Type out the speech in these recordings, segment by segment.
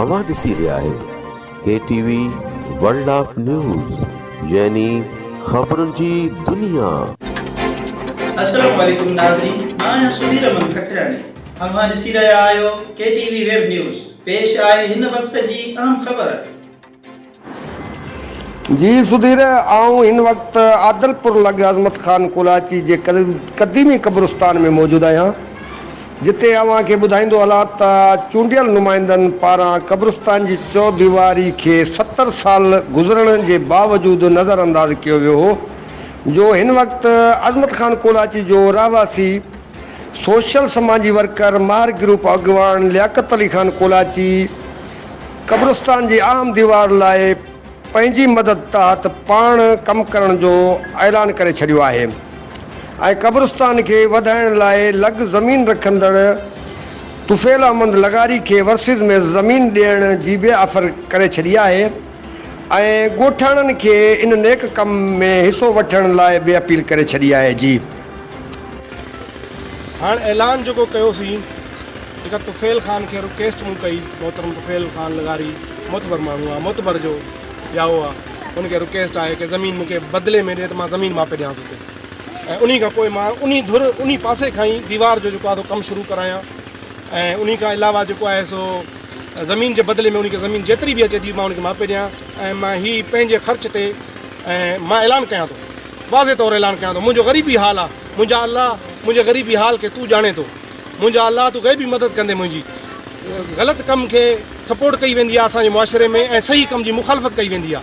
اوهان ڏسي رهيا آهيو K T V world of news يعني خبرن جي دنيا. السلام عليڪم ناظرين مان آهيان سڌير احمد ککراڻي اوهان ڏسي رهيا آهيو ڪي ٽي وي ويب نيوز پيش آهي هن وقت جي اهم خبر. جي سڌير آئون هن وقت عادلپور لڳ عظمت خان ڪولاچي جي قديمي قبرستان ۾ موجود آهيان جتي اوهان کي ٻڌائيندو هلان ته چونڊيل نمائندن پاران قبرستان جي چوديواري کي 70 سال گذرڻ جي باوجود نظر انداز ڪيو ويو هو جو هن وقت عظمت خان ڪولاچي جو رهواسي سوشل سماجي ورڪر ماهر گروپ اڳواڻ لياقت علي خان ڪولاچي قبرستان جي عام ديوار لاء پنهنجي مدد تحت پاڻ ڪم ڪرڻ جو اعلان ڪري ڇڏيو آهي ۽ قبرستان کي وڌائڻ لاء لڳ زمين رکندڙ طفيل احمد لغاري کي ورسز ۾ زمين ڏيڻ جي به آفر ڪري ڇڏي آهي ۽ ڳوٺاڻن کي ان نيڪ ڪم ۾ حصو وٺڻ لاء به اپيل ڪري ڇڏي آهي جي. هاڻ اعلان جيڪو ڪيوسين جيڪا طفيل خان کي رڪيسٽ مون ڪئي محترم طفيل خان لغاري معتبر ماڻهو آ معتبر جو ڄائو آ ان کي رڪيسٽ آهي ڪي زمين مون کي بدلي ۾ ڏي ته مان زمين ماپي ڏيان ٿو ۽ انهي کان پوء مان انهي ڌر انهي پاسي کان ئي ديوار جو جيڪو آ سو ڪم شروع ڪرايان ۽ انهي کان علاوه جيڪو آهي سو زمين جي بدلي ۾ انهي کي زمين جيتري به اچي ٿي مان ان کي ماپي ڏيان ۽ مان هي پنهنجي خرچ تي ۽ مان اعلان ڪيان ٿو واضح طور اعلان ڪيان ٿو منهنجو غريبي حال آ منهنجا الله منهنجي غريبي حال کي تون ڄاڻين ٿو منهنجا الله تون غيبي مدد ڪندين منهنجي غلط ڪم کي سپورٽ ڪئي ويندي آ اسان جي معاشري ۾ ۽ صحيح ڪم جي مخالفت ڪئي ويندي آ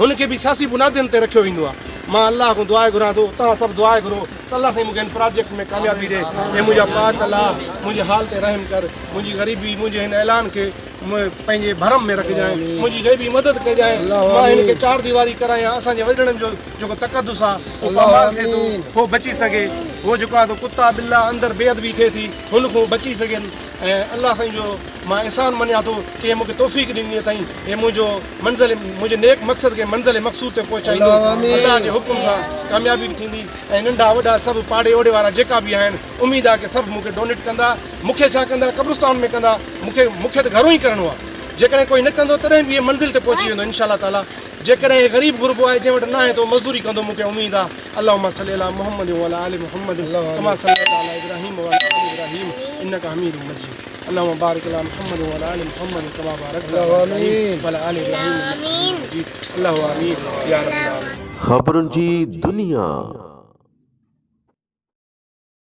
هن کي به سياسي بنادين تي رکيو ويندو آ مان الله کان دعا گهران ٿو توهان سڀ دعا گهرو ته الله سائين مونکي هن پراجيڪٽ ۾ ڪاميابي ڏي اي منهنجا پاڪ الله منهنجي حال تي رحم ڪر منهنجي غريبي منهنجي هن اعلان کي پنهنجي ڀرم ۾ رکجانء منهنجي غيبي مدد ڪجانء مان هن کي چار ديواري ڪرايان اسان جي وڏڙن جو جيڪو تقدس آ اهو پامال ٿئي ٿو اهو بچي سگهي اهو جيڪو آ ڪتا ٻلا اندر بي ادبي ٿئي ٿي هن کان بچي سگهن ۽ الله سائين جو مان احسان مڃيان ٿو ڪي هي مون کي توفيق ڏني اٿائين هي منهنجو منزل منهنجي نيڪ مقصد کي منزل مقصود تي پهچائيندو الله جي حڪم سان ڪاميابي به ٿيندي ۽ ننڍا وڏا سڀ پاڙي اوڙي وارا جيڪا به آهن اميد آ ڪي سڀ مون کي ڊونيٽ ڪندا مون کي ڇا ڪندا قبرستان ۾ ڪندا مون کي مون کي ته گهرو ئي ڪرڻو آ جيڪڏهن ڪوئي نه ڪندو تڏهن به هي منزل تي پهچي ويندو انشاء الله تعالي جيڪڏهن هي غريب غربو آهي جنهن وٽ ناهي ته هو مزدوري ڪندو مون کي اميد آ اللهم صل علي محمد وعلي آل محمد ڪما صليت علي ابراهيم وعلي آل ابراهيم انك حميد مجيد اللهم بارڪ علي محمد وعلي آل محمد ڪما بارڪت علي ابراهيم وعلي آل ابراهيم انك حميد مجيد الله آمين يا رب العالمين. خبرن جي دنيا.